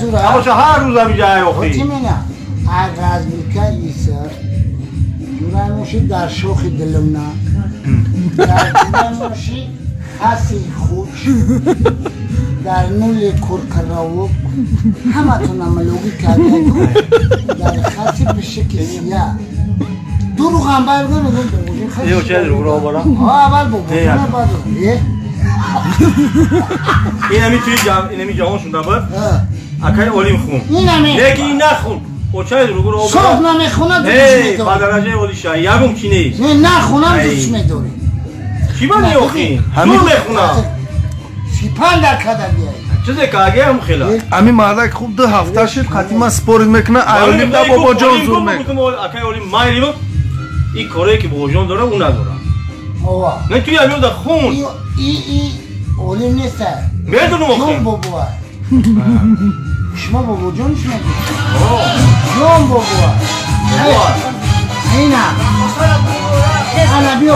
зура. Абоша ҳар рӯз ҳамиҷа охи. Чӣ мена? Ай развилка иср. Ҷурай моши дар шохи дилумна. Дар ҷурай моши паси хуч. Дар нули куркаравук. Ҳаматона малогӣ кардагу. Дар хаси пишики сия. Дуруғам бай бигӯ мегӯм бобоҷон хаси. Е оча дуруғро обара. Аввал бобоҷон баъд. Е. Инами туи инами ҷавон шуда буд. Акай олим хун. Инами. Лекин ин нахун. Очаи дуруғро обара. Соф намехонад дӯст медорӣ. Ба дараҷаи олиша ягон чи нест. Не нахунам дӯст медорӣ. Чӣ ба неохӣ? Зур мехунам. Сипандар када биёй. Чизе ки агар хела. Ами мардак хуб ду ҳафта шид қатӣ ман спорит мекунад, олим да бобоҷон зур мекунад. Акай олим майли ин корое ки бобоҷон дора, ӯ надора. Ова. Не туи амиёда хун. И олим нест. Медонам охи. Ҷон бобоа. Шумо бобоҷон шумедед? Ҷон бобоа. Ина. Ана биё.